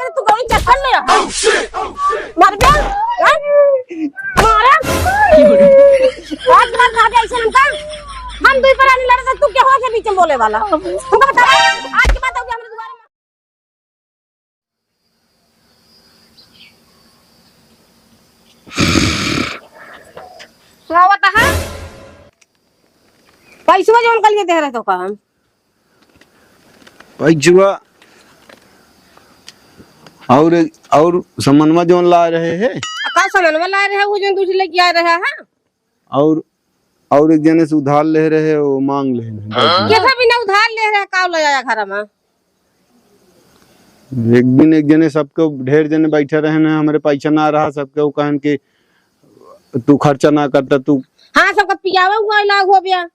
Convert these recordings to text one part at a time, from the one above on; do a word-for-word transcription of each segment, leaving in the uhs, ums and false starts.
तू गई चक्कर ले आ। मर बे, हैं? मारा। आज बार कहा दे ऐसे हमका। हम दुई परानी लड़े त तू के हो के बीच में बोले वाला? हमका बता, आज के बाद अउबे हमरे दुआरे मत। का होता है? पैसवा जौन कल के दे रहे तो का हम? पैसवा और, और समनवा जौन ला रहे हैं। आ, का समनवा ला रहे हैं? वो जौन दूसरी लइके आ रहा है। और, और एक जने से उधार ले रहे, वो मांग ले रहे। हाँ? केथा बिना उधार ले रहे, का ले आया घर में? एक दिन एक जने सबके, ढेर जने बैठे रहे न, हमरे पैसा ना रहा, सबके वो कहन कि तू खर्चा ना करता, तू। हाँ, सबका पियावे हुआ लाग हो गया।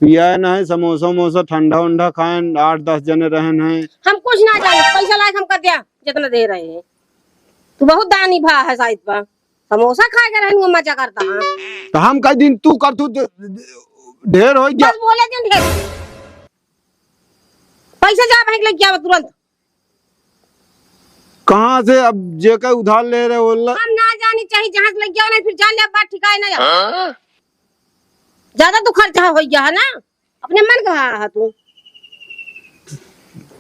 पियाए ना है, समोसा उमोसा ठंडा उंडा खाएन, आठ दस जने रहन हैं। हम कुछ ना जाने, पैसा लायक हमका दिया, जितना दे रहे हैं। तू बहुत दानी भा है शायद बा। समोसा खा के रहन, वो मजा करता है। तो हम कह दिन तू कर, तू ढेर हो गया। बस बोले दिन ढेर। पैसा जा बैंक लेके आवा तुरंत। कहाँ से? अब जेके उधार ले रहे होला। हम ना जानी, चाहे जहाँ से लेके आओ, नहीं फिर जान ले, अब बात ठिकाए ना जाओ। हाँ? ज्यादा तू खर्चा हो गया है ना, अपने मन का है तू।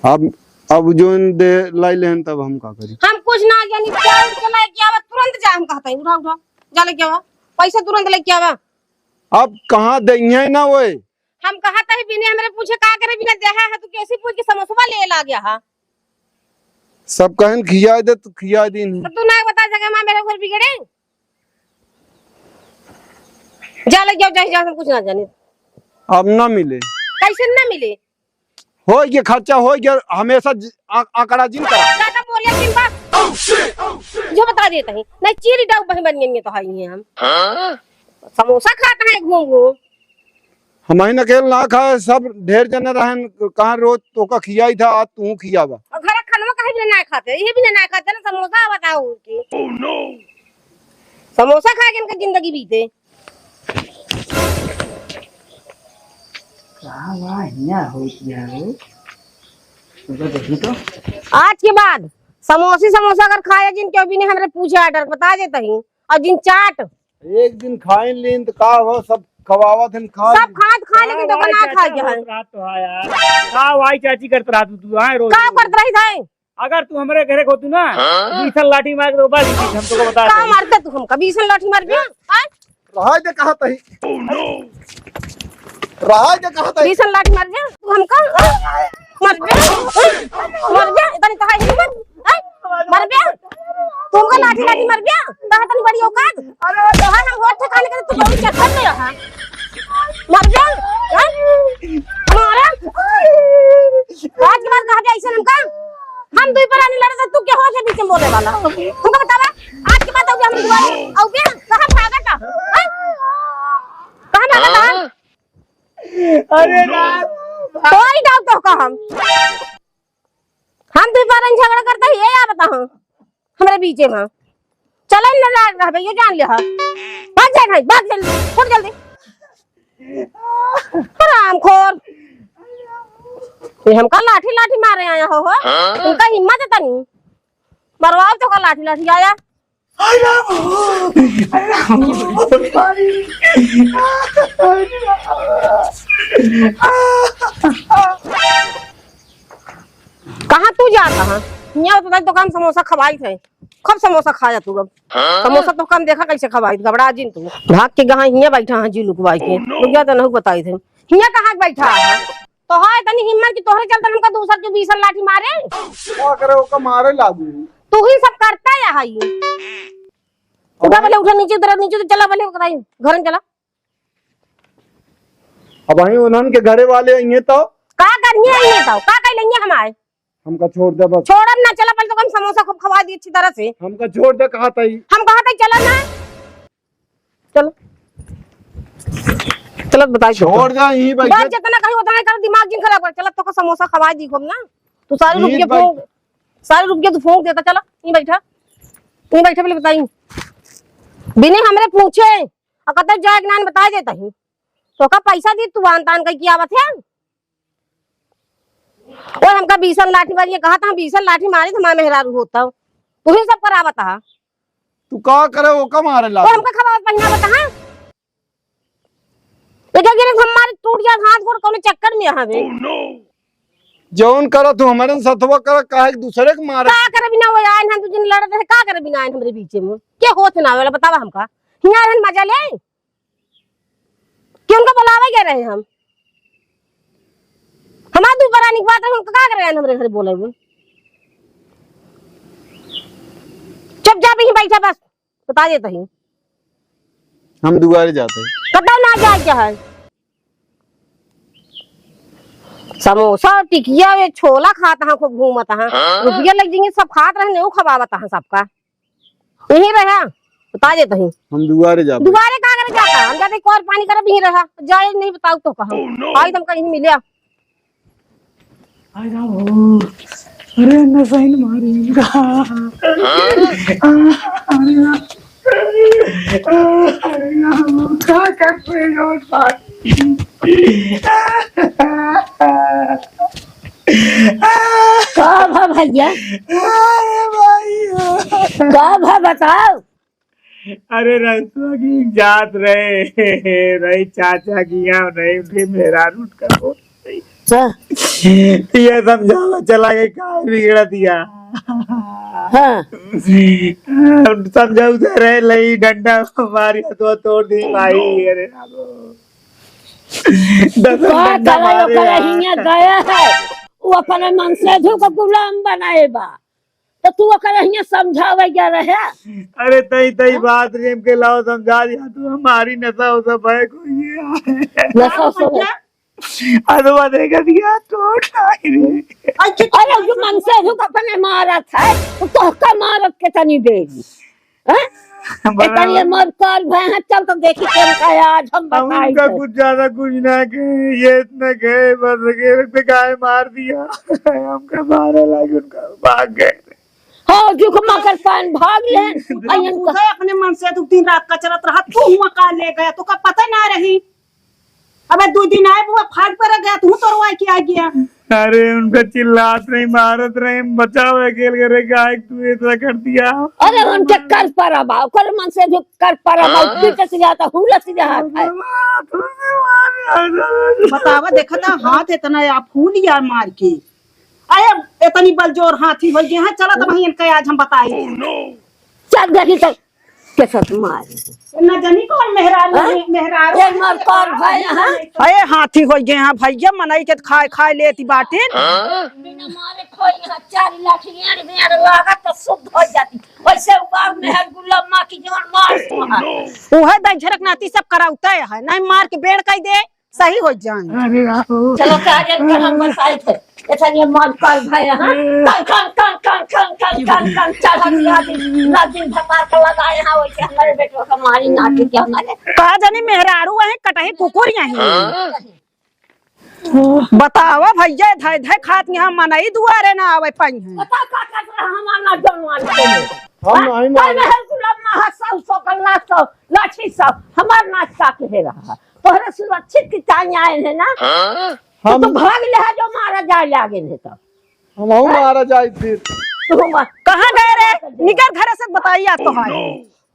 अब, अब जोन दे लाई लेहन तब हम का करी? हम कुछ ना जानी, जा उठ के लेके आवा, तुरंत जा, हम कहते हैं, उठा, उठा, जा लेके आवा, पैसा तुरंत लेके आवा। अब कहाँ दइहे ना वो? हम कहत ही बिने हमरे पूछे का करे, बिना देहा है, तू कैसे पूछ के समोसवा ले ला गया है? सब कहन खिया दे, तू खिया दीन। तो तू ना बता सके, माँ मेरे घर बिगड़े। जा ले जाओ, जा, जा, हम कुछ ना जाने। अब ना मिले। कैसे ना मिले? हो गया खर्चा, हो गया, हमेशा ज-, आ-, आंकड़ा जिन करा। ज्यादा बोलिया जिन बात। जो बता देता ही। नहीं चीरी डाउ बही बन गई तो है ही हम। हाँ? समोसा खात है घूम घूम। हमही न अकेल ना खाए, सब ढेर जने रहन, कहाँ रोज तोका खियाई था, आज तू खियावा। और घर खानवा कहीं भी ना खाते, ये भी ना खाते ना, समोसा बताओ उनकी। समोसा खा के इनका जिंदगी बीते। का बा हियाँ होत बा हो? रुको देखी तो। आज के बाद समोसी समोसा अगर खाए जिन, केहू भी नहीं हमरे पूछे order बता देता ही। और जिन चाट एक दिन खाइन लीन तो का हो, सब खवावत हन, खा सब लीन। खात खा, लेकिन तो का ना भाई खा चाची गया है। करत रहत तो है यार। का भाई चाची करत रहत तू, आए रोज का रोज। करत रही था? अगर तू हमरे घरे होतू ना, हाँ? बीसन लाठी मार के तो बस, हम तोको बता का देई। मारते तू हमका? बीसन लाठी मार दिया? हाँ? रहा दे कहा तही। रहा दे कहा तही। बीसन लाठी मार दिया तू हमका? हाँ? मर जा, मर जा, इतनी कहा हिम्मत, हैं? मर जा, तुमका लाठी लाठी मर जा, कहा तनी बड़ी औकात, अरे तोहार हम होठ ठिकाने के तू बहुत चक्कर में रहा, मर जा, हैं? मारा, आज के बाद कहा जाए ऐसे हमका, हम दुई परानी लड़े तो तू के हो के बीच में बोले वाला, हमका बतावा, आज के बाद अउबे हम दुआरे, अउबे, कहाँ भागत है, हैं? कहाँ भागत है? अरे राम। तोरी डाल तो का हम। हम दुई बार झगड़ा करता ही, ये या बताओ। हमरे बीचे में। चले न लाग रहबे, ये जान ले हा। भाग जा भाई, भाग जल्दी, फुट जल्दी। हरामखोर। ये हमका लाठी लाठी मारे आया हो, हो। इनका हिम्मत है तनी। मरवाओ तो का लाठी लाठी आया। कहाँ तू जाता है? हियाँ तो तोका हम समोसा खवाई थे, खूब समोसा खाया तू अब। समोसा तो कम देखा कैसे खवाई, घबरा जिन तू। भाग के कहाँ हियाँ बैठा है जी लुकवाई के। रुक जा तो नहीं बताई थे। हियाँ कहाँ बैठा है? तो है तनी हिम्मत कि तोहरे चलते हमका दूसर के बीसन लाठी मारे। का करे, ओका मारे लागू। तू ही सब करता है, है। उठा पहले, उठा नीचे उतरा, नीचे उतरा, चला पहले ओकरा घर में चला। अब वहीं उन्हन के घरे वाले अइहें तो? का करिए अइहें तो? का कह लेंगे हमारे? हमका छोड़ दे बस। छोड़ब ना, चला पहले तो हम समोसा खूब खवा दी अच्छी तरह से। हमका छोड़ दे कहा तई। हम कहा तई चला ना। चलो। चलो बताई छोड़ दे यहीं बैठे। बस जितना कही उतना कर, दिमाग जिन खराब कर। चला तो का समोसा खवा दी खूब ना। तू सारे यहीं रुपये बैठ। फूंक, सारे रुपये तू फूंक देता। चला, यहीं बैठा। यहीं बैठा पहले बताई। बिने हमरे पूछे, आ कतई जाए के नान बताए देता ही। तो का पैसा दी तू आन तान कई की आवत है? और हमका बीसन लाठी मारिए, कहा था हम बीसन लाठी मारे तो हमारे मेहरारू होता। तू ही सब करावत हा। तू का करे, वो का मारे ला? और हमका खवावत पहिनावत हा। एक एक गिरे हम मारे टूट जात हाथ गोड़ कौने चक्कर में हवे। जौन करा तू हमारे सथवा करा, काहे के दूसरे के मारे? का करे बिना वो आए हम दू दिन लड़त रहे, का करे बिना आए हमरे बीचे में? के होत ना वाला बतावा हमका। हियाँ रहन मजा ले। कि उनका बुलावे गए रहे हम? हमार दू परानी के बात रहे, उनका का करे आए हमरे घरे बोले हुए? चुपचाप ही बैठा बस, बता देता ही। हम दुआरे जाते हैं। कतौ ना जाए के है। समोसा, टिकिया, ये छोला खात हैं, खूब घूमत हैं। हाँ? रुपया लग जाएंगे, सब खात रहे, नहीं खवावत हैं सबका। यहीं रहा, बता देता ही। हम दुआरे जाते हैं। दुआरे का करे जाता? हम जाते कोर पानी करब, यहीं रहा। जाए नहीं बताऊ तो कहा। Oh, no! आई तुमका यहीं मिले। आई राम हो। अरे नसैन मारी। हाँ? अरे राम। अरे राम, का कर रहे हो भाई? का भा भैया? अरे भाई। का भा बताओ? अरे रस्तवा की जात रहे, रही चाचा की यहाँ नहीं, उनके मेहरारू उनका बहुत सही। हाँ। ये समझावा चला के का बिगड़ दिया। हाँ। समझाऊ से रहे लई डंडा मारी तो तोड़ दी भाई। अरे रामो। दस का डंडा करे मारे ओकरे यार। हियाँ गया है, वो अपने मनसेधू का गुलाम बनाए बा। तो तू ओकरे हियाँ समझावे गया रहे? अरे तई, तई हाँ? बात रेम के लाओ समझा दिया तू, हमारी नशा वशा भय कोई है। नशा वशा भय? अरे वो देखा दिया तो उठाई रे। अच्छा, अरे जो मनसेधू का अपने मारत है, तो तोहका मारत के तनी देरी। हैं? बड़ा इतनी ये मर कर भय है, चल तो देखी केन का आज हम हम बताई उनका तो। कुछ ज्यादा कुछ ना के, ये इतना गए, बस गए, पे गाय मार दिया। हमका मारे लागे, उनका भाग गए। हाँ, जो को मकर पान भाग ले। तू तो अयन का पूछे अपने मनसेधू दिन रात कचरत रहा, तू हुआ का ले गया, तो का पता ना रही। अबे दो दिन आए बुआ फाट पर गया, तू तोरवाई के आ गया। अरे उनका चिल्लात नहीं, मारत रहे, बचाओ अकेल करे, काहे तू इतना कर दिया? अरे उनके कर पर अब आओ, कर मनसेधू कर पर अब आओ, हाँ? पीटत जाता, हुलत जाता है। बतावा, देखा था हाथ इतना आप फूल यार मार के। अरे इतनी बलजोर हाथी हो गए हैं, चला तो भाई इनका आज हम बताई। चल देखी तो कैसा तुम्हारी। ना जानी कौन मेहरारू हाँ? है, मेहरारू ये है, मर कौन भाई, हाँ? अरे हाथी हो गए हैं भैया, मनई के खाए, खाए लेती बाटिन। हाँ? बिना मारे खोई यहाँ चार लाठी एड़ में एड़ लागत तो शुद्ध हो जाती। वैसे उबार में है गुलाब माँ की जवन मार सुहा। उहे दई झरक नाती सब कराउते है, नहीं मार के बेड़ कई दे, सही हो जाए। अरे राम। चलो काजल कर हम बताई थे। ऐसा ये मर कर भाई, हाँ? कन, कन, कन, चढ़त रात दिन, रात दिन धमाका लगाए हैं, वैसे हमारे बेटवा का मारी नाटी के हमारे। का जानी मेहरारू है, कटही कुकुर यही। हाँ? बतावा भैया, धय धय खात यहाँ मनई दुआरे ना आवे पाई हैं। पता का कर रहा हमार ना जौन वाली को। हम हाँ? नहीं कल मारे। में है गुलाब ना हंसा, उसको कल नाच को, लाठी सब, हमार नाच का के है रहा। तोहरे सुरक्षित की ताई आए हैं ना? हाँ? तो हम तू भाग ले है जो मारा जाए लागे नहीं तो। हम हूँ मारा जाए फिर। तू मार। कहाँ गए रे? निकर घरे से बताइए आप तो हाय।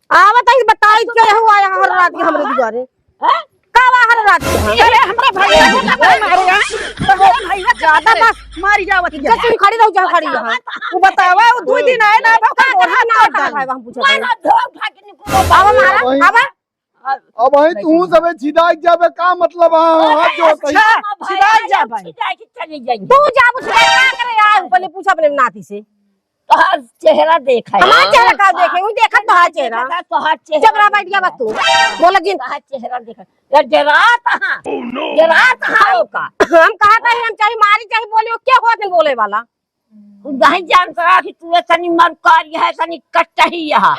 आवत है बताई के हुआ यहाँ हर रात के हमरे दुआरे। हैं? का हुआ हर रात के? अरे हमरा भैया को ना मारे हैं। तो मेरे भैया ज्यादा बस मारी जावत है। जैसे खड़ी रहो जहाँ खड़ी है। वो बतावा, वो दो दिन आए ना, अब का ओढ़ा ना ना उठा। भाई, हम पूछा मारा था। धोक भाग निकलो। आवा मारा, वही आवा। अब वही तू सबे छिदाई जाबे, का मतलब है? हाथ जोड़ के। अच्छा, छिदाई जाबे। छिदाई के चली जाएंगे। तू जाबू छिदाई का करे यार? पहले पूछा अपने नाती से। तोहार चेहरा देखा है। हमार चेहरा का देखे? उ देखत तोहार चेहरा। देखा तोहार चेहरा जबरा बैठ गया बस तू। बोला जिन। तोहार चेहरा देखा। यार डरात हाँ। डरात हाँ ओका। हम कहा था हम चाहे मारी चाहे बोले, वो क्या होत नहीं बोले वाला? उ नहीं जानत रहा कि तू तनी मरकारी है, तनी कटही है। हाँ?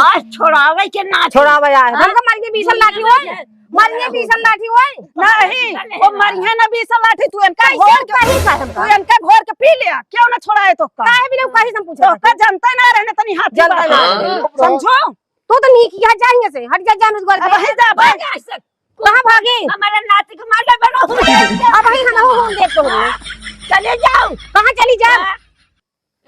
आज छोड़ावे के ना छोड़ावे आए। हाँ? हमका मारिए बीसन लाठी होई। मारिए बीसन लाठी होई। नहीं, वो मारिए ना बीसन लाठी, तू इनका कैसे घोर के, कहीं का हमका? तू इनका घोर के पी ले, क्यों ना छोड़ाए तो का? काहे भी लोग कहीं से हम पूछे तो थे? का जनता ना रहने तनी हाथ जनता ना रहने। हाँ? समझो? तू तो नहीं किया, जाएंगे से, हट जा, जान उस घर अब से। वहीं जा, भाग। कहाँ भागी? हमारे नाती को मार के बेटा हो गया। अब वहीं हम हो, हो देख तो हो। चले जाओ। कहाँ चली जाओ? हाँ?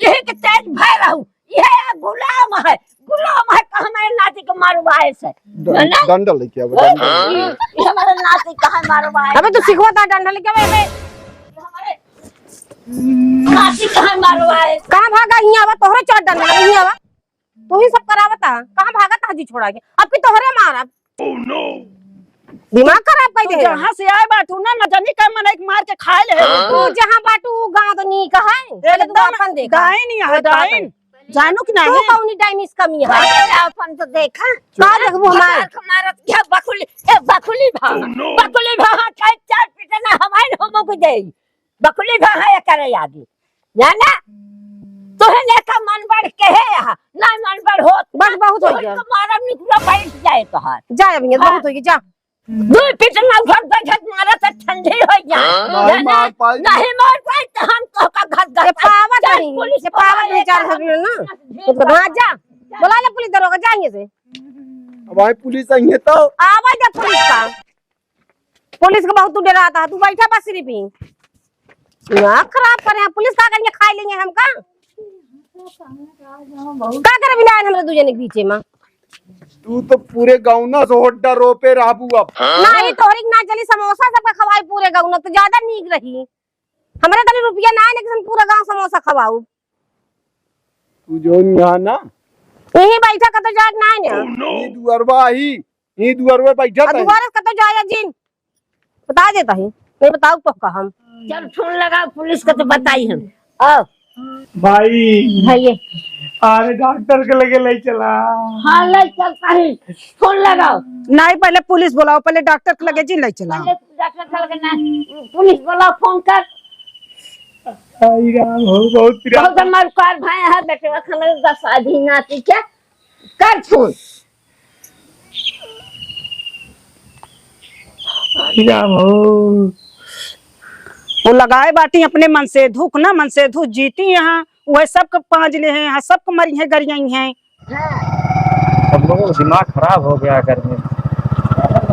यही के तेज भय रहू। यह गुलाम है, गुलाम है, कहाँ मेरे नाती के मारवाए से। ड-, है ना? डंडा लेके आवा, डंडा। हाँ? ये हमारे नाती कहाँ मारवाए? अबे तू सिखवा था डंडा लेके आवे, अबे। हमारे नाती कहाँ मारवाए? कहाँ भागा? हियाँ आवा, तोहरे चोट डंडा, हियाँ आवा। तू ही सब करावता, कहाँ भागत है जी छोड़ा के? अब की तोहरे मारब। Oh no! दिमाग खराब कर तू दे। जहाँ से आए बाटू ना, न जानी का मनई के मार के खाए ले। हाँ? तू जहाँ बाटू, उ गाँव तो नीक है। पहले तू एकदम अपन देखा। डाइन यहाँ है, डाइन। जानू कि तू नहीं? कौनी डाइन इस कमी है? अरे, अपन तो देखा। का देखबू हमार? मार के मारत, ये बकुली, ए बकुली भा, Oh no! बकुली भा, चार, चार पिटना हमारे होमो को दे। बकुली भा है करे आगे। जाना? तोहे लेखा मन बढ़ के है यहाँ। ना मन बढ़ होत। बस बहुत हो गया। तो मारब निकुला बैठ जाए तोहार। जा अब यहाँ, हाँ। बहुत हो गया, जा। दो पिटना उठत बैठत मारा तो ठंडी हो जा। हाँ। नहीं जाना? मार पाई। नहीं मार पाई तो हम तो का घर घर ये पावत चल नहीं, पुलिस ये को पावत बोला नहीं, चार लेकर हजार रुपये ना। हम तो हाँ, जा। बुला ले पुलिस दरोगा, जा यहाँ से। अब आई पुलिस आई है तो। आवा जा पुलिस का। पुलिस के बहुत तू डराता है, तू बैठा बस सिर्फ ही। दिमाग खराब करे हैं, पुलिस का करेंगे, खाई लेंगे हम का? का करे बिना आए हमरे दू जने के बीचे में? तू तो पूरे गाँव ना से होड्डा रोपे रहबू अब। नहीं, तोहरी के ना चली, समोसा सबका खवाई पूरे गाँव ना, तो ज्यादा नीक रही। हमरे तनी रुपया ना आए ना कि हम पूरा गाँव समोसा खवाऊ। तू जोन यहाँ ना। यहीं बैठा का तो जात ना आए ना। ई दुअरवा ही। ई दुआर पे बैठा आ, था। दुआरे से कतो जाया जिन। बता देता ही। नहीं बताऊ तो का हम। चल फोन लगाओ पुलिस का तो बताई हम। आओ। भाई। भैया। अरे डॉक्टर के लगे ले चला। हाँ, ले चलता ही। फोन लगाओ। नहीं, पहले पुलिस बुलाओ, पहले डॉक्टर के लगे जी ले चला। पहले डॉक्टर के लगे ना, पुलिस बुलाओ, फोन कर। आई राम हो, बहुत पिरात। बहुत हमार कार भाई है, बेटवा खाना दस आदमी नाती के। कर फोन। आई राम हो। वो लगाए बाटी अपने मनसेधु क ना, मनसेधु जीती यहाँ, वह सबके पाँज ले हैं, यहाँ सबके मरी हैं, गरियाई हैं। सब लोगों का दिमाग खराब हो गया घर में।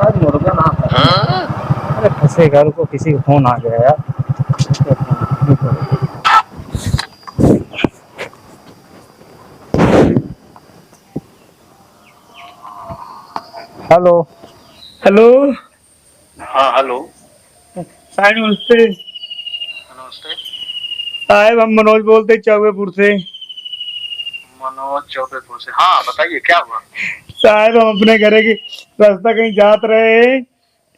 आज मुर्गा ना था। अरे फंसे घर को किसी का फोन आ गया यार। हेलो। हेलो। हाँ, हेलो। साहब, नमस्ते। नमस्ते। साहब, हम मनोज बोलते चौबेपुर से। मनोज चौबेपुर से, हाँ, बताइए, क्या हुआ? साहब, हम अपने घरे के रास्ता कहीं जात रहे,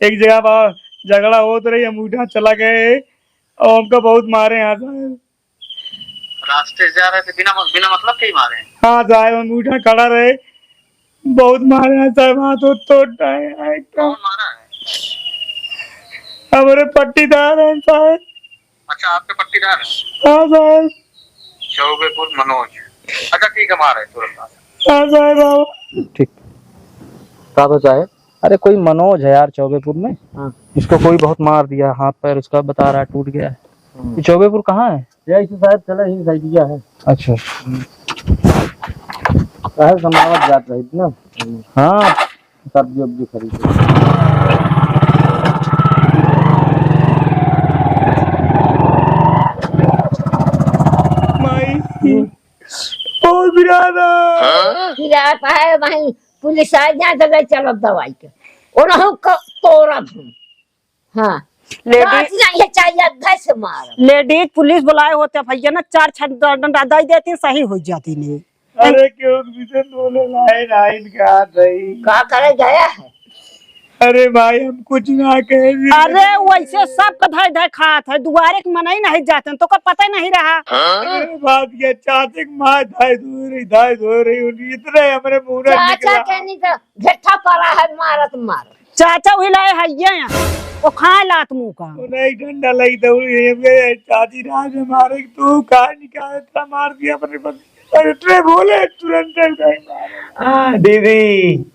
एक जगह बा-, झगड़ा होत रही, हम उठा चला गए और हमका बहुत मारे यहाँ, साहब। रास्ते से जा रहे थे, बिना, बिना मतलब के ही मारे हैं? हाँ साहब, अंगूठा खड़ा रहे, बहुत मारे हैं साहब, हाथ उथ तोड़ रहे हैं एकदम। कौन मारा है? हमारे पट्टीदार हैं साहब। अच्छा, आपके पट्टीदार हैं? हाँ साहब। चौबेपुर मनोज। अच्छा, ठीक है, मारे तुरंत आ रहे हैं। हाँ साहब, आओ। ठीक। का तो चाहे? अरे, कोई मनोज है यार चौबेपुर में, हाँ। उसको कोई बहुत मार दिया, हाथ पैर उसका बता रहा है, टूट गया है। हम्म। ये चौबेपुर कहाँ है? यही से शायद चला ही साइडिया है। अच्छा। हम्म। काहे समावत जात रही थी ना। हाँ। सब्जी उब्जी खरीदे। माई, बहुत बिराना। बिरात है भाई, पुलिस आ जाए तो ले चलो दवाई के। और हम क-, तोरब हम। हाँ। लेडी- बात नहीं है, चाहिए अद्धा से मार। लेडीज पुलिस बुलाए होते भैया ना, चार छह ड-, डंडा दे देती, सही हो जाती नहीं। अरे क्यों विजन बोले लाए ना इनके हाथ रही। का करे गया है? अरे भाई हम कुछ ना कहे। अरे वैसे सब का धाय धाय खात है, दुआरे के मनई नहीं जाते, तो का पता ही नहीं रहा। अरे बात क्या चाहते कि माँ धाय धो रही, धाय धो रही, उन्हीं इतने हमरे मुंह ना चाचा निकला। कहनी तो झट्ठा पड़ा है, मारत मारत। चाचा वही लाए है ये यहाँ। वो खाए लात मुंह का। वो नहीं डंडा लगी तो वही हम गए, चाची राज में मारे कि तू कहाँ निकाल इतना मार दिया अपने पति। अरे इतने बोले तुरंत उठाई मारे। हाँ, दीदी।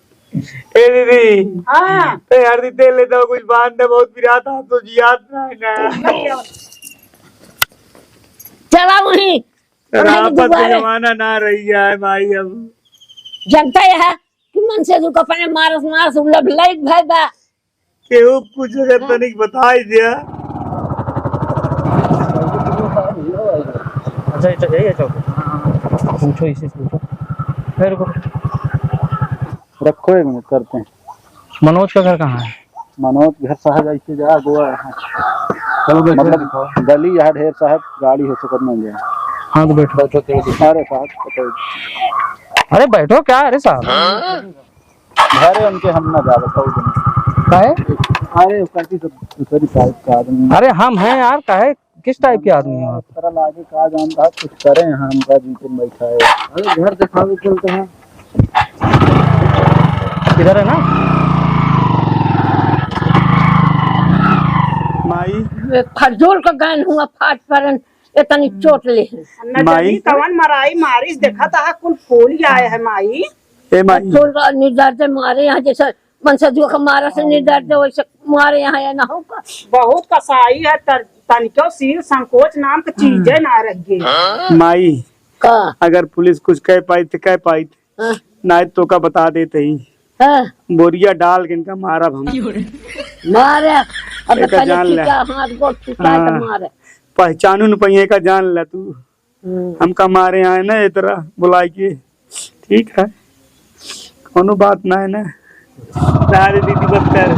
ए दीदी। हाँ। ए यार दी तेल लेता हूँ, कुछ बांध दे, बहुत पिरात हाथ तो जियात ना है ना। चला वहीं। अरे वहीं आपस में दुआरे। जमाना ना रही है भाई अब। जनता यह है कि मनसेधु का अपने मारस मारस उलट लाइट भाई बा। केहू कुछ अगर हाँ। तनिक बताई दिया। अच्छा, यही है चौक। पूछो, इसी से पूछो। फिर रुको। रखो, एक मिनट, करते हैं। मनोज का घर कहाँ है? मनोज घर साहब ऐसे जा गोवा है। चलो बैठो, मतलब, दिखाओ। गली यहाँ ढेर साहब, गाड़ी हो सकत नहीं गया। हाँ, तो बैठो। बैठो, चलो, दिखाओ। अरे साहब, बताओ। अरे बैठो, क्या? अरे साहब। हाँ? घरे उनके हम ना जावे, सौ दिन। काहे? अरे, काकी सब दूसरी टाइप का आदमी। अरे, हम हैं यार, काहे, किस टाइप के आदमी हैं आप? तरह लागे का जानता है, कुछ करे यहाँ, हमका जी के बैठा है। अरे, घर दिखावे चलते हैं। इधर है ना? माई। फजूल का गैन हुआ, फाट परन, इतनी चोट ले है। न माई। जानी कवन मराई मारिस, देखा था, कुल फूल आए है, माई। ए माई। फूल का निर्दर्द मारे यहाँ, जैसे मनसदुआ का मारा से निर्दर्द, वैसे मारे यहाँ या ना होगा। बहुत कसाई है, तर-, तनिको सील संकोच नाम की चीजें ना रह गई। माई, का? अगर पुलिस कुछ कह पाई तो कह पाई, हाँ। नाहीं तो का बता देते ही। हाँ। बोरिया डाल के इनका मारब हम। मारे, अब एका तनी जान ले। खींचा, हाथ गोड़ खींचा के हाँ। मारे। पहचानू न पहिए का जान ले तू। हम्म। हमका मारे आए ना ये तरह बुलाए के। ठीक है, कोनो बात ना है ना। अरे दीदी बस कर,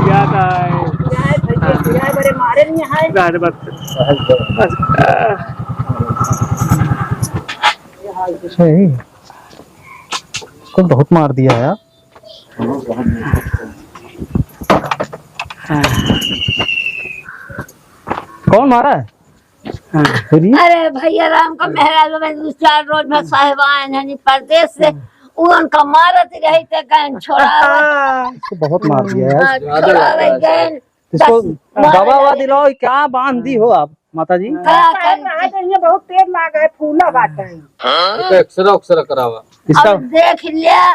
याद आए। जाए भैया, जाए बड़े मारे नहीं आए। अरे बस, बस, आ। सही, इसको बहुत मार दिया यार। कौन मारा है? हाँ। अरे भैया राम का मेहरारू में दो चार रोज में साहेब आए हैं परदेश से, उ उनका मारत रही थे, गैन छोड़ावे। इसको बहुत मार दिया यार। हाँ, ज्यादा छोड़ावे लगता है। गैन। इसको बस मारे दवा ववा लगे। दिलाओ, क्या बांध दी हो आप माता जी? का साहेब करी? रहा है तो ये बहुत तेज लाग है, फूला बात है। तो एक्सरे उक्सरे करावा। इसका अब देख लिया,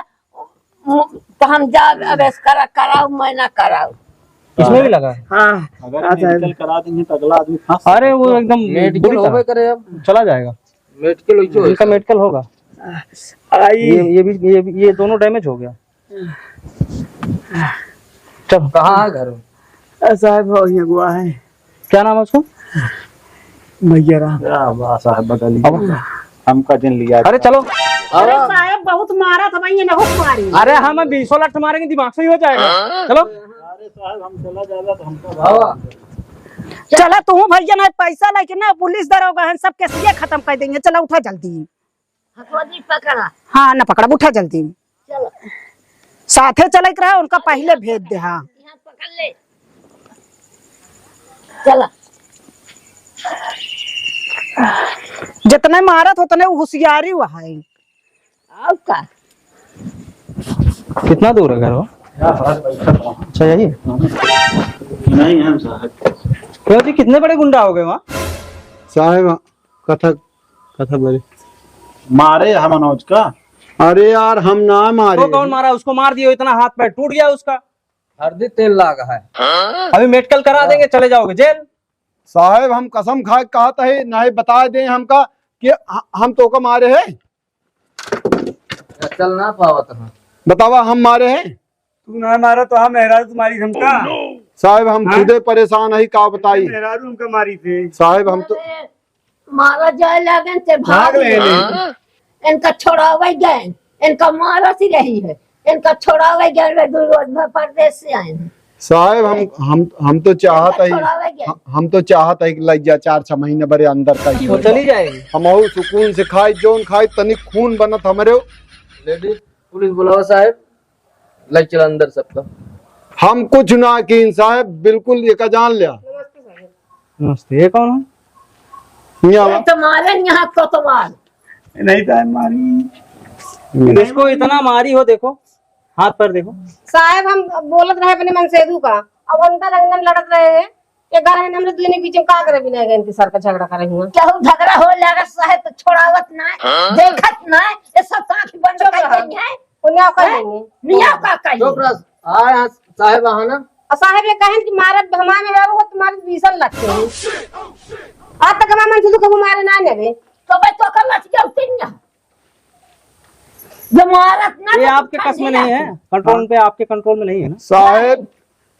तो हम जा, अब एक्सरे कराऊ, मैं ना कराऊ। इसमें भी लगा है? हाँ। अगर हाँ, साहब। मेडिकल करा देंगे तो अगला आदमी फंस अरे, वो सकता है। एकदम मेडिकल बुरी तरह होबे करे अब। चला जाएगा। मेडिकल वही इनका होगा। मेडिकल होगा। आई। ये, ये भी, ये भी, ये दोनों डैमेज हो गया। चल। कहाँ है घर? अ, साहब, हो, ये हुआ है। क्या नाम है उसका? भैया राम। क्या हुआ साहब, बगल ही अब हमका जिन लिया। अरे चलो। अरे साहेब, बहुत मारा था भाई, ये ना हो मारी। अरे हम बीसों लठ मारेंगे, दिमाग सही हो जाएगा। चलो। अरे साहब, हम चला जाएगा तो हमका चला तू भैया, ना पैसा लेके ना पुलिस दरोगा हैं, सब केसिया खत्म कर देंगे। चला उठा जल्दी। हथवा दी पकड़ा। हाँ, ना पकड़ा, उठा जल्दी। चलो। साथे चलत रहा, उनका पहिले भेज दे। हाँ। यहाँ पकड़ ले। चला। जितने मारत उतने होशियारी हुआ है। और का? कितना दूर है घर वो? अच्छा, यही है? नहीं, हम साहब। क्यों जी, कितने बड़े गुंडा हो गए वहाँ? साहब, कथा, कथा बोले। मारे हम मनोज का। अरे यार, हम ना मारे। तो कौन मारा? उसको मार दियो, इतना हाथ पैर टूट गया उसका। हरदी तेल लागा है। अभी मेडिकल करा देंगे, चले जाओगे जेल। साहेब, हम कसम खाए कहत है, नहीं बताए दे हमका कि ह-, हम तोका मारे है। चल ना पावत है। बतावा, हम मारे है? तू ना मारा तो हम मेहरारू तुम्हारी हमका। साहेब, हम हाँ? खुदे परेशान है, का बताई? मेहरारू हमका मारी थे। साहेब, हम तो अरे, मारा जाए लागन ते भाग भाग ले ले। ले। इनका छोड़ावे गए, इनका मारत ही रही है, इनका छोड़ावे गए, वे दो रोज भर परदेश से आए हैं। साहेब, हम, हम, हम तो चाहत इनका है, छोड़ावे गए। हम, हम तो चाहत है कि लग जा चार छह महीने बरे अंदर का ही वो हो। चली जाएगी। हम और सुकून से खाए, जोन खाए, तनिक खून बनत हमरे। लेडीज पुलिस बुलाओ साहेब। लग चला अंदर सबका। हम कुछ ना कीन साहेब, बिल्कुल एका जान लिया। नमस्ते, ये कौन है? यहाँ ये आवा। तुम्हारे यहाँ कोतवाल। नहीं तो मारी। इसको इतना मारी हो, देखो, हाथ पर देखो। साहेब, हम बोलत रहे अपने मनसेधु का, अब उनका रंगन लड़त रहे हैं। ये घर है, हमरे दुइने बीच में का करे बिना गए इनके सर का झगड़ा करे हुआ। केहू झगड़ा हो लगा साहेब तो छोड़ावत ना, हाँ? देखत ना, ये सब आँख बंद चुप कर रहा। देंगे। उन्हें का हैं? लेंगे? निया का कही? चुप रह। हाँ, यहाँ साहेब आहा ना। और साहेब ये कहें कि मारत हमारे में बाबू तुम्हारे भीषण लगते हैं। आज तक हमारे मन से तो कभी मारे ना नेबे। तो भाई तो कर लच गया उतरिया। ये मारत ना ये तो आपके कस में नहीं है, कंट्रोल पे आपके कंट्रोल में नहीं है ना। साहेब,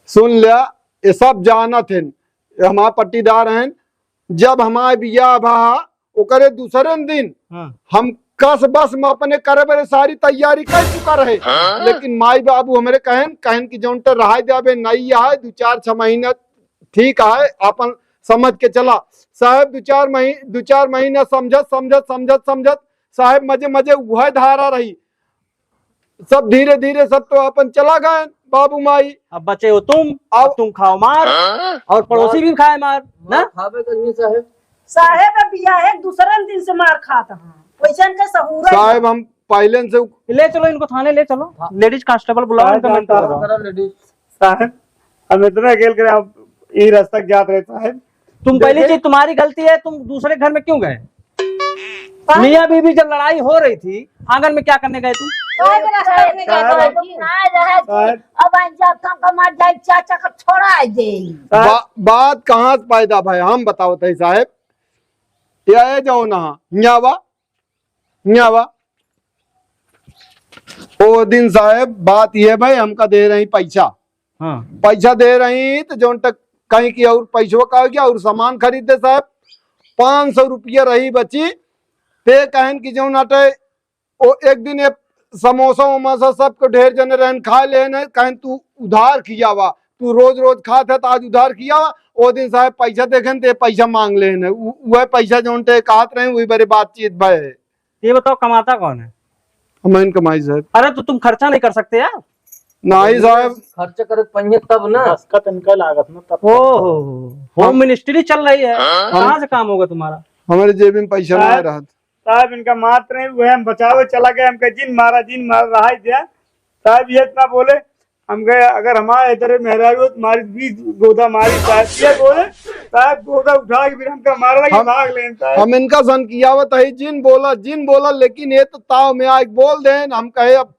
सुन लिया, ये सब जानत हैं, ये हमारे पट्टीदार हैं। जब हमारे बियाह भा, ओकरे दूसरे दिन हाँ। हम कस बस में अपने करे बरे सारी तैयारी कर चुका रहे। हाँ? लेकिन माई बाबू हमरे कहन, कहन कि जौन त रहाई दे, अबे नहीं आए, दो चार छह महीना ठीक है, अपन समझ के चला। साहेब, दो चार मही-, दो चार महीना समझत, समझत, समझत, समझत, साहेब, मजे, मजे उहै धारा रही। सब धीरे, धीरे सब तो अपन चला गए बाबू माई। अब बचे हो तुम, अब अब तुम खाओ मार, हाँ? और पड़ोसी मार, भी खाए मार, मार ना? खाबे करिए साहेब। साहेब, अब बियाहे दूसरे दिन से मार खात हैं। वैसे इनका सहूर है। साहेब, हम पहले से ले चलो इनको थाने, ले चलो। हाँ। लेडीज कांस्टेबल बुलाओ, साहेब, इनका मेंटल करो। करो लेडीज। साहेब, हम इतना अकेल करे, आप ई रास्ता के जात रहे साहेब। तुम पहली देखे? चीज तुम्हारी गलती है, तुम दूसरे घर में क्यों गए? साहेब। मियाँ बीवी जब लड़ाई हो रही थी, आंगन में क्या करने गए तुम? साहेब, रास्ता में गए साहेब। तुम ना रहे थे। साहेब। अब हम जब तक हमार जाए चाचा का छोड़ा दे। साहेब। बा-, बात कहाँ से पैदा भय, हम बतावत है साहेब। ये जौन हा, हियाँ बा, हियाँ बा। ओ दिन साहेब, बात ये भाई, हमका दे रही पैसा। हाँ। पैसा दे रही तो जौन तक कहीं की और पैसवा का हो गया और सामान खरीदे साहेब, पाँच सौ रुपया रही बची। ते कहन कि जौन अटे, ओ एक दिन ये समोसा वमोसा सबको ढेर जने रहन खा लेन, कहन तू उधार किया वा, तू रोज रोज खात है तो आज उधार किया वा। ओ दिन साहेब पैसा देखेन ते पैसा मांग लेन, उ-, वह पैसा जौन ते कहत रहे वही बरे बातचीत भय है। ये बताओ, कमाता कौन है? हम इन कमाई साहेब। अरे, तो तुम खर्चा नहीं कर सकते यार? नहीं साहेब। खर्चा करे पहिए तब ना। दस्तखत इनका लागत ना तब। ओहो, होम हम मिनिस्ट्री चल रही है, हाँ? कहाँ से काम होगा तुम्हारा? हमारे जेब में पैसा ना साहब, रहत। साहब, इनका मात नहीं, वह हम बचावे चला गए, हम कहे, "जिन मारा, जिन मारा, रहाई दिया।" साहब, ये इतना बोले, हम कहे, "अगर हमारे इधर मेहरारू हो, तुम्हारी बीस गोदा मारी।" साहब, ये बोले, साहब, गोदा उठा के फिर हमका मारा लगे, हम, भाग लेन, साहब। हम इनका सन कियावत है, जिन बोला, जिन बोला, लेकिन ये तो ताव में आके बोल देन, हम कहे, अब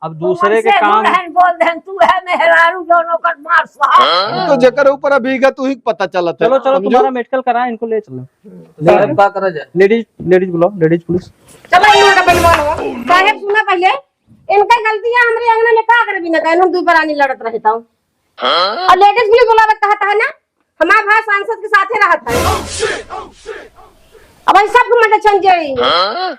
अब दूसरे के काम। बोल देन, तू है मेहरारू, दोनों कर मार साहब। हाँ। तो जेकर ऊपर अभी गत, उही के पता चलत है, चलो, चलो, समझो? तुम्हारा मेडिकल कराएं, इनको ले चलो। ले, अब का करा जाए? लेडीज, लेडीज बुलाओ, लेडीज पुलिस। चलो, इन लोगों का बनवा लो। साहेब, सुना पहले, इनका गलतियां हमरे अंगना में का करे बिना कहे, हम दुई परानी लड़त रहे तो। हाँ? और लेडीज भी बुलावे कहता है ना, हमार भाई सांसद के साथे रहत है। अब इन सब को मजा छन जाई। हाँ?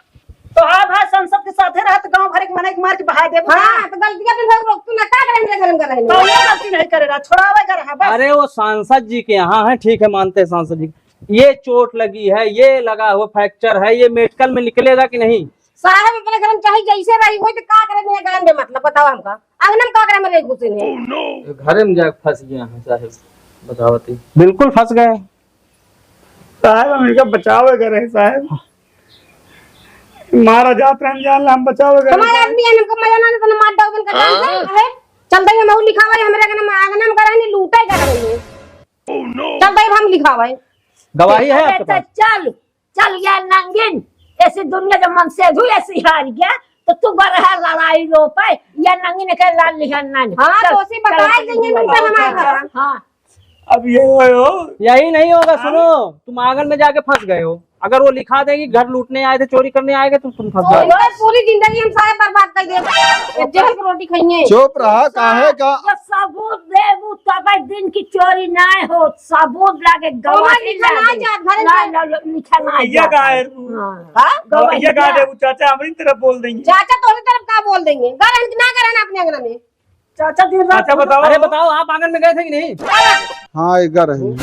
तो हाँ भाई, संसद के साथे रहत, गांव भर एक मनई के मार के बहा देबो। हाँ, तो गलतियां भी लोग रोकतू ना, का करे हमरे घर में रहे? कौनो गलती नहीं करे रहा, छोड़ावे का रहा, बस। अरे, वो सांसद जी के यहाँ है, ठीक है, मानते हैं सांसद जी, ये चोट लगी है, ये लगा हुआ फ्रैक्चर है, ये मेडिकल में निकलेगा कि नहीं? साहब अपने घर में चाहे जैसे रही, वही तो का करे, मेरे गान में मतलब बताओ हमका, आंगन में का करे, मेरे घुसे नहीं। घरे में जाके फंस गया है साहब, बतावती। बिल्कुल फंस गए। साहब, हम इनका बचावे करे, साहब। मारा जात रहन जान ला, हम बचावे करे, हमारे साहब। आदमी है, हमको मजा ना, तो मार डाल उनका जान से, हाँ? है? चल दे, हम और लिखावे, हमरे आंगन में, आंगन में करे नहीं, लूटे करे नहीं। चल दे, हम लिखावे। गवाही है अरे आपके तो पास? चल, चल गया नंगिन, ऐसी दुनिया जब मन से धू ऐसी हार गया, तो तू बरहा लड़ाई रो पाए, या नंगिन के लाल लिहन ना। हाँ, चल, तो उसी चल, बताए चल, देंगे चल, उनसे चल, हमारा। चल। हाँ। अब ये हो। यही नहीं होगा, हाँ? सुनो, तुम आंगन में जाके फंस गए हो। अगर वो लिखा देगी, घर लूटने आए थे, चोरी करने आए थे, तो तुम फंस जाओगे। इनका पूरी जिंदगी हम सारे बर्बाद कर दिए। जेल की रोटी खाएंगे। चुप रहा, काहे का? जो सबूत देबू, तबे दिन की चोरी ना हो, सबूत लागे, गवाही लिखा ना लागे। जात, घर ना, में ना, ना, लिखा ना ये जात। का है? हाँ। हाँ? गवाही ये का ना। देबू, चाचा हमारी तरफ बोल देंगे। चाचा तोहरी तरफ का बोल देंगे? घर हम ना करें अपने अंगना में। चाचा दिन रात चाचा बताओ। अरे बताओ, आप आंगन में गए थे कि नहीं? हाँ, एक बार है।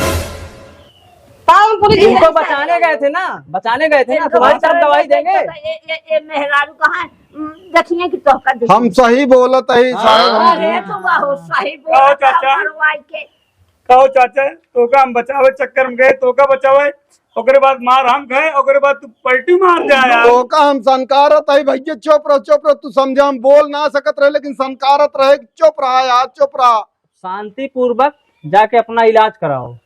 पावन पूरी इनको बचाने गए थे ना, बचाने गए थे ना, इनको तुम्हारी तरफ बचाने गवाही गए देंगे। थे, ये, ये, ये मेहरारू कहाँ है? उम, देखिए कि तोहका देखिए। हम सही बोलत ही हाँ। साहब, हम अरे, तो वाह, सही कहो बोलत चाचा। है, मरवाई के। कहो चाचा, तोका हम बचावे चक्कर में गए, तोका बचावे, ओकरे बाद मार हम खाए, ओकरे बाद तू पलटी मार दे यार। तोका हम सनकारत ही भैया, चुप रहो, चुप रहो, तू समझा, हम बोल ना सकत रहे, लेकिन सनकारत रहे, चुप रहा यार, चुप रहा। शांतिपूर्वक जाके अपना इलाज कराओ।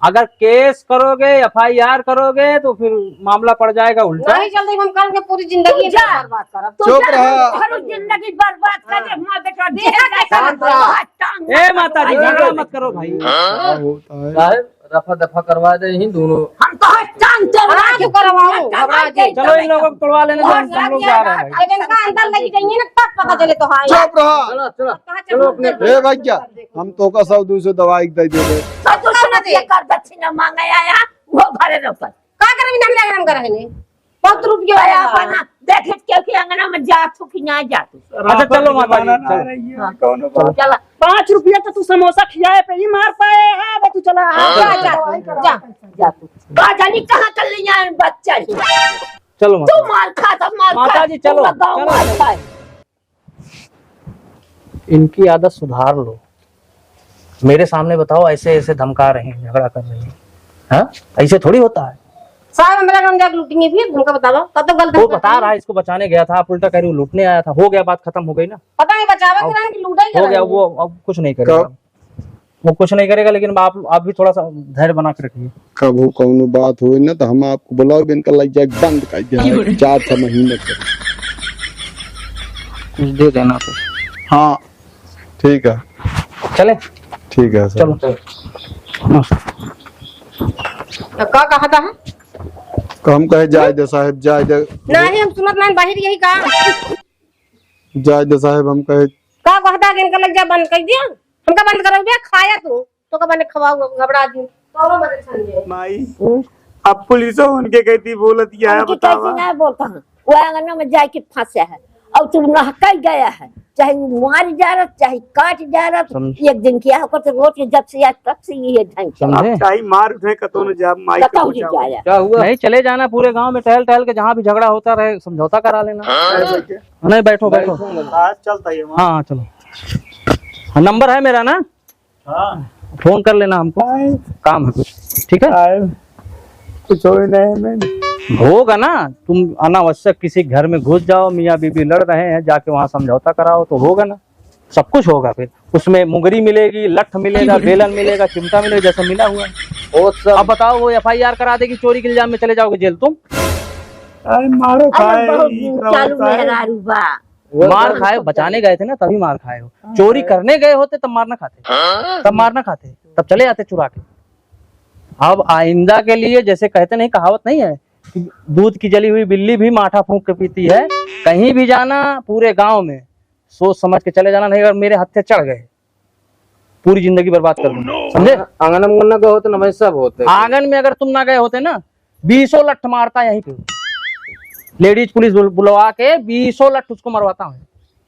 अगर केस करोगे, एफआईआर करोगे, तो फिर मामला पड़ जाएगा उल्टा। नहीं, जल्दी हम कल के पूरी जिंदगी तू जा। बर्बाद करब। तू चुप जा, रहा। हम सारी जिंदगी बर्बाद कर दे, हाँ। हमारा बेटा देखा जेल कैसा जाएगा। शांत रहा। ए माता जी, झगड़ा मत करो भाई। हाँ। क्या होता है? साहब, रफा दफा करवा दे ही दोनों। हम तो हर चांद चोरवा हाँ, के तू करवाओ, घबरा के। चलो, इन लोगों को तोड़वा लेने दो, हम, हम लोग जा रहे हैं भाई। अगर इनका अंदर लेके जाएंगे ना, तब पता चले तो हाँ। चुप रहा। चलो, चलो, कहाँ चलो चलो अपने। ए भैया, हम तोका सौ दो सौ दवाई दे देबे। सौ दो सौ ना दे। कर दक्षिणा मांगे आया, वो घरे रहो। का करबी, नाम ले नाम करहिने। बहुत रुपया आया है। बना, देखे क्यों कि अंगना में जात हो कि ना जात हो। अच्छा, चलो माता जी, चलो। हाँ। चला। पाँच रुपया तो तू समोसा खियाए पे ही मार पाए है, अब तू चला। हाँ। जा, जा, जा, जा तू। का जानी कहाँ कर लिया है बच्चा जी। चलो तू माता। मार खा, सब मार खा। माता जी, चलो, पूरा गाँव चलो। मार खाए। इनकी आदत सुधार लो। मेरे सामने बताओ, ऐसे ऐसे धमका रहे हैं, झगड़ा कर रहे हैं, हाँ? ऐसे थोड़ी होता है। साहब, हमरा घर में जाके लूटेंगे फिर, हमका बतावा, तब तो गलत वो बता रहा है, इसको बचाने गया था, आप उल्टा कह रहे हो लूटने आया था। हो गया, बात खत्म हो गई ना। पता नहीं बचावा के रहा कि लूटा ही हो गया। वो अब कुछ नहीं करेगा। वो कुछ नहीं करेगा, लेकिन आप, आप भी थोड़ा सा धैर्य बना के रखिए। कबहू कौनो बात होई ना, तो हम आपको बुलाओ, इनका लग जाए बंद कर दिया है, चार छह महीने तक। कुछ दे देना तो। हाँ, ठीक है। चले? ठीक है सर। चलो। तो का कहता है? तो हम कहे, "जाए दे साहेब, जाए दे।" नहीं, हम सुनत नहीं, बाहर यही का। जाए दे साहेब, हम कहे। का कहता है कि इनका लग जा बंद कर दिया? हमका बंद करो बे, खाया तू, तो का बने खवाऊ, घबरा दी। कौनो मदद समझे। माई, हम्म। अब पुलिसो उनके कहती बोलत क्या है, उनके बतावा? कहती ना बोलता है, वो आंगन में जाए के फंसे है। और तू नहकाई गया है, चाहे वो मार जा रहा, चाहे काट जा रहा, समझ- एक दिन क्या होकर तो रोज के जब से आज तक से ये ढंग से। समझे? अब चाहे मार उठे, कतो न जा, माई के कतौ नहीं बचाओ। जाया। क्या हुआ? नहीं, चले जाना पूरे गांव में टहल टहल के, जहाँ भी झगड़ा होता रहे, समझौता करा लेना। हाँ। नहीं, बैठो, बैठो। बैठो ना। आज चलता ही है वहाँ। हाँ, हाँ, चलो। हाँ, नंबर है मेरा ना? हाँ। फोन कर लेना हमको। हाँ। काम है कुछ, ठीक है? हाँ। कुछ हो ही नहीं, मैं होगा ना, तुम अनावश्यक किसी घर में घुस जाओ, मियाँ बीबी लड़ रहे हैं, जाके वहाँ समझौता कराओ तो होगा ना, सब कुछ होगा। फिर उसमें मुंगरी मिलेगी, लठ मिलेगा, बेलन मिलेगा, चिमटा मिलेगा, जैसा मिला हुआ है। वो सब अब बताओ, वो एफ आई आर करा देगी चोरी के इल्जाम में, चले जाओगे जेल तुम। अरे मारो अरे खाए, बहुत ई करो चालू खाए। मेहरारू बा। वो मार तो खाए, बचाने गए थे ना, तभी मार खाए हो। हाँ। चोरी करने गए होते, तब मार ना खाते। हाँ। तब मार ना खाते, तब चले आते चुरा के। अब आइंदा के लिए, जैसे कहते नहीं, कहावत नहीं है कि दूध की जली हुई बिल्ली भी माठा फूंक के पीती है। कहीं भी जाना, पूरे गांव में सोच समझ के चले जाना, नहीं अगर मेरे हत्थे चढ़ गए, पूरी जिंदगी बर्बाद कर दूंगा, समझे? आंगन में ना गए होते ना, भाई, सब होते। आंगन में अगर तुम ना गए होते ना, बीसों लठ मारता यहीं पे, लेडीज पुलिस बुल-, बुलवा के बीसों लठ उसको मरवाता हूँ,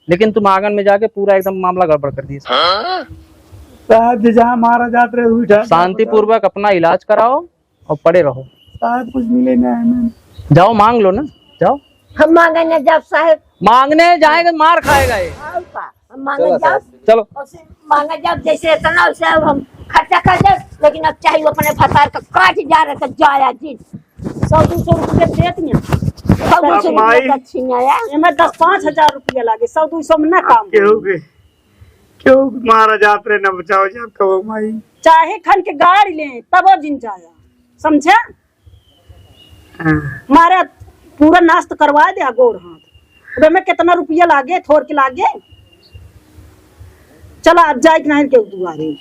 लेकिन तुम आंगन में जाके पूरा एकदम मामला गड़बड़ कर दिए। साहब जी, जहाँ मारा जात रहे, वही ठाम शांतिपूर्वक अपना इलाज कराओ और पड़े रहो। साहब, कुछ मिले ना हमें। जाओ, मांग लो ना, जाओ। हम मांगे न जाब साहेब। मांगने जाएंगे, मार खाएगा ये। और का? हम मांगे चलो जाब। साहब। चलो। और से मांगे जाब, जैसे इतना उसे अब हम खर्चा कर दे, लेकिन अब चाहे वो अपने भतार का काट जा रहे तो जाया जी। सौ दो सौ रुपया देत नहीं। सौ दो सौ अब माई, रुपया दक्षिणा है। एमे दस पाँच हजार रुपया लागे, सौ दो सौ में ना काम। केहू के, केहू के मारा जात रहे ना बचाओ जात कहो माई। चाहे खन के गाड़ी ले, तबो जिन जाया। समझे? हाँ। मारे पूरा नाश तो करवा दे गोड़ हाथ। अब एमे कितना रुपया लागे, थोर के लागे। चला, अब जाए के नहीं केहू दुआरे।